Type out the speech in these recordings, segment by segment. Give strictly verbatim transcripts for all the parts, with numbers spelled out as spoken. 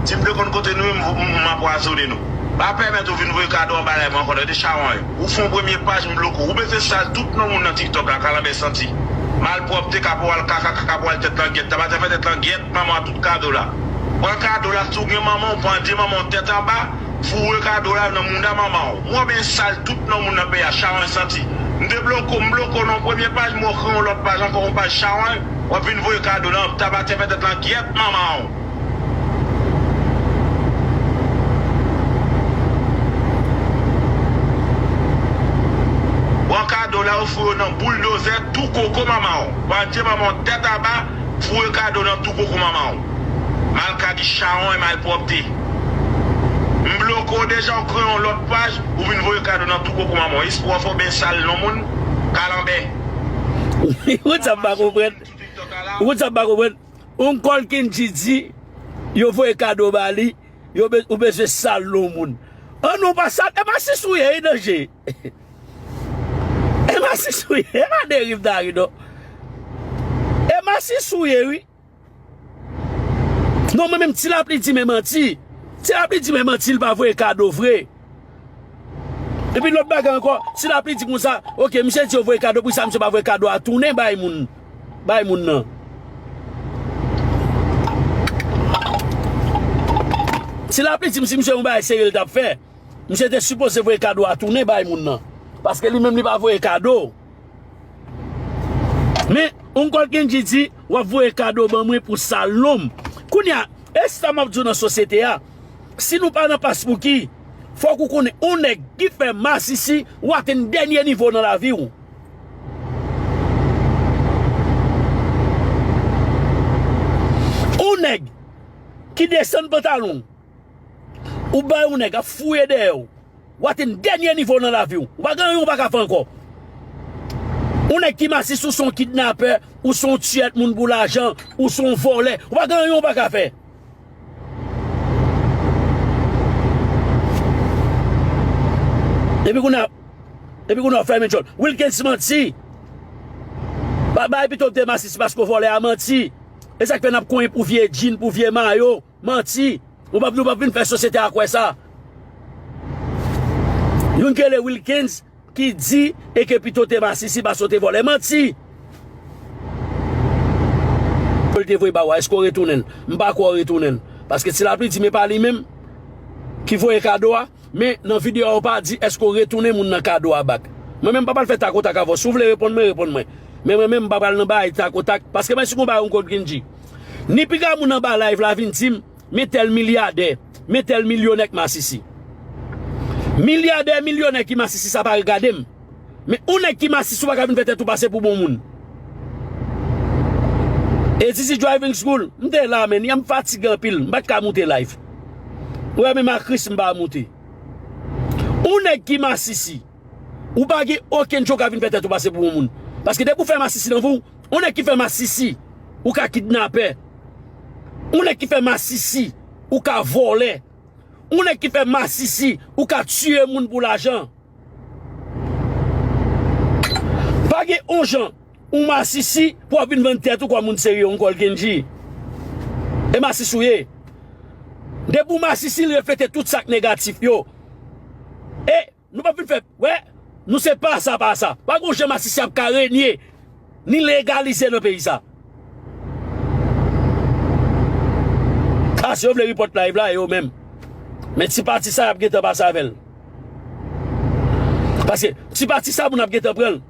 Si m te konn kote nou ye, m, m, m anpwazonnen nou. Pa pèmèt ou vin voye kado anba live mwen ankò, tande chawony. Ou fè yon premye paj, m bloke w. Ou bezwen sal tout non moun nan TikTok la, kalanbè santi. Malpwòpte, kapwal kaka, kapwal tèt langyèt. Tabatè fè tèt langyèt, manman tout kado la. Pran kado la, si w gen manman w, pandye manman w tèt anba, foure kado la nan mouda manman w. Mwen bezwen sal tout non moun nan peyi a, chawony santi. M te bloke w, m bloke w nan yon premye paj, mwen kreye yon lòt paj ankò, yon paj chawony. W ap vin voye kado nan tabatè fè tèt langyèt manman w. Pran kado la, ou foure yo nan bouldozè, tou koko manman w. Pandye manman w tèt anba, foure kado nan tou koko manman w. Malkadi, chawony, malpwòpte. M bloke w deja, ou kreye yon lòt paj, ou vin voye kado nan tou koko manman w. Espwa w fè w byen sal non moun, kalanbè. Ou konn sa m pa konprann? Ou konn sa m pa konprann? Uncle Kendji di, yo voye kado ba li, yo be-, ou bezwen sal non moun. An nou pa sal, e pa si sou ye, e danje. E pa si sou ye, e pa deriv dari non. E pa si sou ye, wi. Non, mwen menm, Ti Lapli di men manti. Ti Lapli di men manti, li pa voye kado vre. Epi lòt bagay ankò, Ti Lapli di konsa, oke, misye di yo voye kado, poukisa misye pa voye kado a tounen bay moun, bay moun nan? Ti Lapli di m si misye yon bagay serye l t ap fè, misye te sipoze voye kado a tounen bay moun nan. Paske li menm li pa voye kado. Men, Uncle Kendji di, w ap voye kado ban mwen pou sal non m. Kounye a, e sa m ap di w nan sosyete a, si nou pa nan pas pou ki, fòk ou konnen, yon nèg ki fè masisi, ou atenn dènye nivo nan lavi w. Yon nèg ki desann pantalon w, ou bay yon nèg ap fouye dèyè w, w atenn dènye nivo nan lavi w. Ou pa gen anyen ou pa ka fè ankò. Yon nèg ki masisi, ou se yon kidnapè, ou se yon tiyè moun pou lajan, ou se yon vòlè, ou pa gen anyen ou pa ka fè. Epi kounye a, epi kounye a w fèmen djòl. Wilkens manti. Pa bay pito w te masisi paske w vòlè a manti. E sa k fè n ap konyen pou vye djin, pou vye mayo. Manti. Ou p ap, ou p ap vin fè sosyete a kwè sa. Youn ki rele Wilkens ki di e ke pito te masisi paske w te vòlè. Manti. L te voye ba w a, èske w retounen l? M pa kwè w retounen l. Paske Ti Lapli di men pa li menm ki voye kado a. Men nan videyo a, ou pa di èske w retounen moun nan kado a back. Mwen menm m pa pral fè takotak avè w. Si w vle reponn mwen, reponn mwen. Men mwen menm m pa pral nan bagay takotak. Paske mwen si gon bagay yon kote vin di. Ni piga moun anba live la vin di m, men tèl milyadè, men tèl milyonè k masisi. Milyadè, milyonè ki masisi sa pa regade m. Men yon nèg ki masisi ou pa ka vin fè tèt ou pase pou bon moun. E Zizi Driving School, m te la men, m fatige anpil, m pa t ka moute live. Ou wè menm a Chris m pa moute. Yon nèg ki masisi, ou pa gen okenn jan ou ka vin fè tèt ou pase pou yon moun. Paske depi ou fè masisi nan vi w, yon nèg ki fè masisi, ou ka kidnapè. Yon nèg ki fè masisi, ou ka vòlè. Yon nèg ki fè masisi, ou ka tiye moun pou lajan. Pa gen yon jan ou masisi pou w ap vin vann tèt ou kòm moun serye, Uncle Kendji. E masisi w ye. Depi w masisi, l reflete tout sa k negatif yo. E nou p ap vin fè, wè, nou se pa sa, pa sa. Pa gon jan masisi ap ka renye, ni legalize nan peyi sa. A, si yo vle report live la, e yo menm. Men ti pati sa, y ap gentan pase avè l. Paske ti pati sa, moun ap gentan pran l.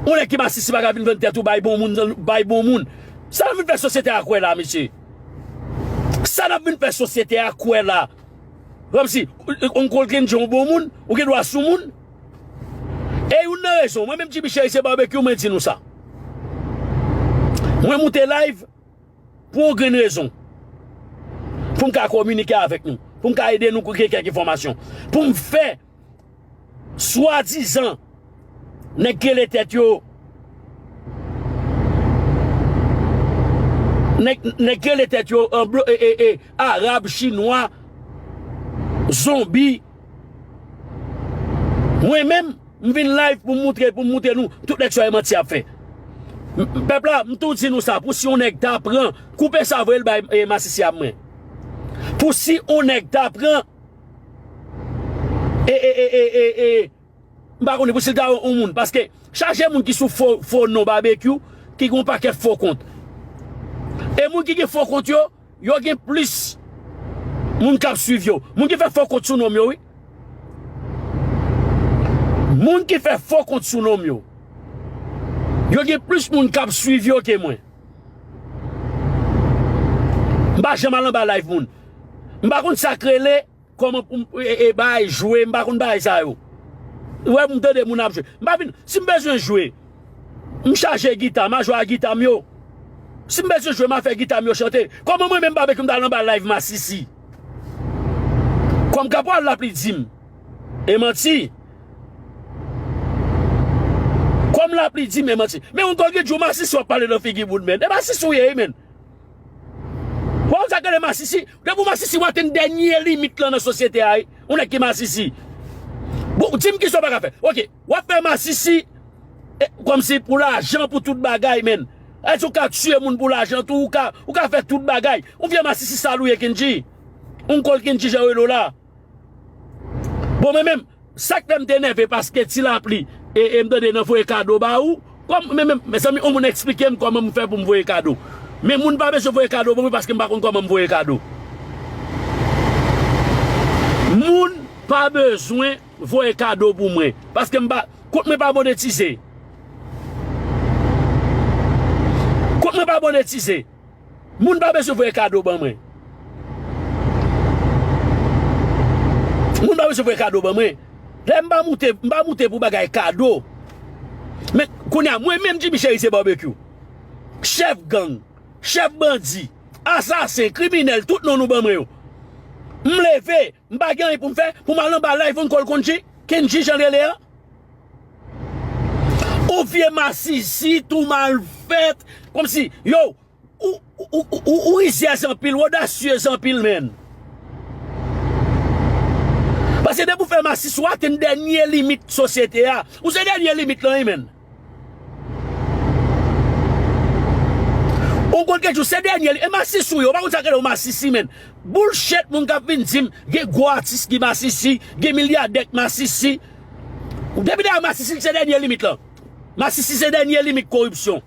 Yon nèg ki masisi pa ka vin vann tèt ou bay bon moun, bay bon moun. Sa n ap vin fè sosyete a kwè la, mesye? Sa n ap vin fè sosyete a kwè la? Kòmsi, yon kokenn di yon bon moun, ou gen dwa sou moun. E youn nan rezon, mwen menm Jimmy Cheri se babekyou, mwen di nou sa. Mwen moute live pou yon grenn rezon. Pou m ka kominike avèk nou. Pou m ka ede nou gen kèk enfòmasyon. Pou m fè swadizan nèg ki rele tèt yo, nèg, nèg ki rele tèt yo, e, e, e, arab, chinwa, zonbi. Mwen menm, m vin live pou m moutre, pou m moutre nou tout nèg sa yo e manti y ap fè. M, pèp la, m tou di nou sa, pou si yon nèg ta pran, koupe sa, voye l bay, e, masisi a mwen. Pou si on nèg ta pran, e, e, e, e, e, e, m pa konnen pou si l ta yon moun, paske chaje moun ki sou fo, fo non Babekyou, ki gen yon pakèt fo kont. E moun ki gen fo kont yo, yo gen plis moun k ap swiv yo. Moun ki fè fo kont sou non m yo, wi. Moun ki fè fo kont sou non m yo, yo gen plis moun k ap swiv yo ke mwen. M pa janm al anba live moun. M pa konn sa k rele, kòman pou m, e, e, bay, jwe, m pa konn bagay sa yo. Ou wè, m tande moun ap jwe. M pa vin, si m bezwen jwe, m chaje gita, m a jwe a gita m yo. Si m bezwen jwe, m a fè gita m yo chante. Kòman mwen menm Babekyou m t al anba live masisi? Kòm kapwal lapli di m e manti. Kòm lapli di m e manti. Men yon gòl gen djou masisi w ap pale nan figi moun, men. E masisi w ye, wi, men. Wè, w sa k rele masisi? Depi w masisi, w atenn dènye limit lan nan sosyete a, wi. Ou nèg ki masisi. Bon, di m kisa w pa ka fè. Oke, w ap fè masisi, e, kòmsi pou lajan, pou tout bagay, men. Èske w ka tiye moun pou lajan tou, ou ka, ou ka fè tout bagay. Ou vye masisi sal ou ye, Kendji. Ou kòl Kendji jan rele w la. Bon, mwen menm, sa k fè m te nève paske Ti Lapli, e, e m tande nan voye kado ba ou. Kòm, men, men, mezanmi, yon moun eksplike m kòman m fè pou m voye kado. Men moun pa bezwen voye kado ban mwen paske m pa konn kòman m voye kado. Moun pa bezwen voye kado pou mwen paske m pa, kont mwen pa monetize. Kont mwen pa monetize. Moun pa bezwen voye kado ban mwen. Moun pa bezwen voye kado ban mwen. Lè m pa moute, m pa moute pou bagay kado. Men kounye a, mwen menm Jimmy Cherizier Barbecue, chèf gang, chèf bandi, asasen, kriminèl, tout non nou ban mwen yo. M leve, m pa gen anyen pou m fè, pou m al anba live on kòl Kendji, Kendji jan l rele an. Ou vye masisi, tou mal fèt, kòmsi, yo, ou, ou, ou, ou, ou rizyèz anpil, ou odasyez anpil, men. Paske depi w fè masisi, w atenn dènye limit sosyete a. Ou se dènye limit lan, wi, men. Ou konn kèk jou, se dènye li-, e masisi w ye, ou pa konn sa k rele yon masisi, men. Bullshit, moun k ap vin di m, gen gwo atis ki masisi, gen milyadè k masisi. Depi dèyè masisi, se dènye limit lan. Masisi se dènye limit koripsyon.